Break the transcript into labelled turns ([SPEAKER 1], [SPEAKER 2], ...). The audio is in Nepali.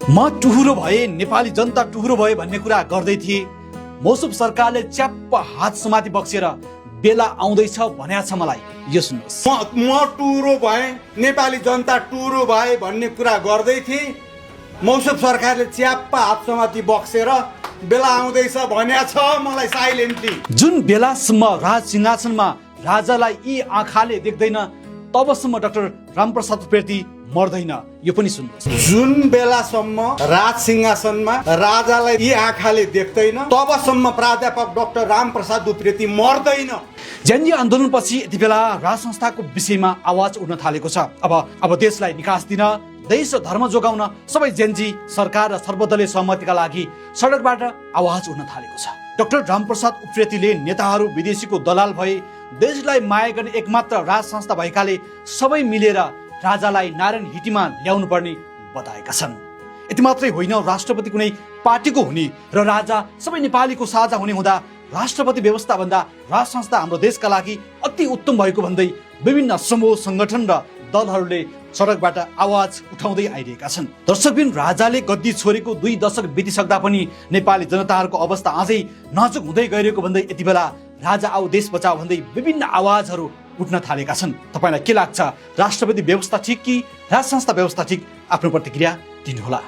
[SPEAKER 1] म टुहुरो भए, नेपाली जनता टुहुरो भए भन्ने कुरा गर्दै थिए। मौसुफ सरकारले च्याप्प हात समाति बक्सेर बेला आउँदैछ भनेको छ मलाई। यो सुन्नुहोस्।
[SPEAKER 2] म टुहुरो भए, नेपाली जनता टुहुरो भए भन्ने कुरा गर्दै थिए। मौसुफ सरकारले च्याप्प हात समाति बक्सेर बेला आउँदैछ भनेको छ मलाई साइलेन्टली।
[SPEAKER 1] जुन बेलासम्म राज सिंहासनमा राजालाई यी आँखाले देख्दैन तबसम्म डाक्टर रामप्रसाद उप्रेती मर्दैन। यो पनि सुन्नुहोस्।
[SPEAKER 2] जुन बेलासम्म राज सिंहासनमा राजालाई यी आँखाले देख्दैन तबसम्म प्राध्यापक डाक्टर रामप्रसाद उप्रेती मर्दैन।
[SPEAKER 1] जेएनजी आन्दोलनपछि यति बेला राज संस्थाको विषयमा आवाज उठ्न थालेको छ। अब देशलाई निकास दिन, देश र धर्म जोगाउन सबै जेएनजी सरकार र सर्वदलीय सहमतिका लागि सडकबाट आवाज उठ्न थालेको छ। डाक्टर रामप्रसाद उप्रेतीले नेताहरू विदेशीको दलाल भए, देशलाई माया गर्ने एकमात्र राज संस्था भएकाले सबै मिलेर राजालाई नारायण हिटीमा ल्याउनु पर्ने बताएका छन्। यति मात्रै होइन, राष्ट्रपति कुनै पार्टीको हुने र राजा सबै नेपालीको साझा हुने हुँदा राष्ट्रपति व्यवस्था भन्दा राज संस्था हाम्रो देशका लागि अति उत्तम भएको भन्दै विभिन्न समूह संगठन र दलहरूले सडकबाट आवाज उठाउँदै आइरहेका छन्। दर्शकबिन, राजाले गद्दी छोडेको 2 दशक बितिसक्दा पनि नेपाली जनताहरूको अवस्था अझै नाजुक हुँदै गइरहेको भन्दै यति बेला राजा आऊ देश बचाऊ भन्दै विभिन्न आवाजहरू उठ्न थालेका छन्। तपाईलाई के लाग्छ? राष्ट्रपति व्यवस्था ठिक कि राज संस्था व्यवस्था ठिक? आफ्नो प्रतिक्रिया दिनुहोला।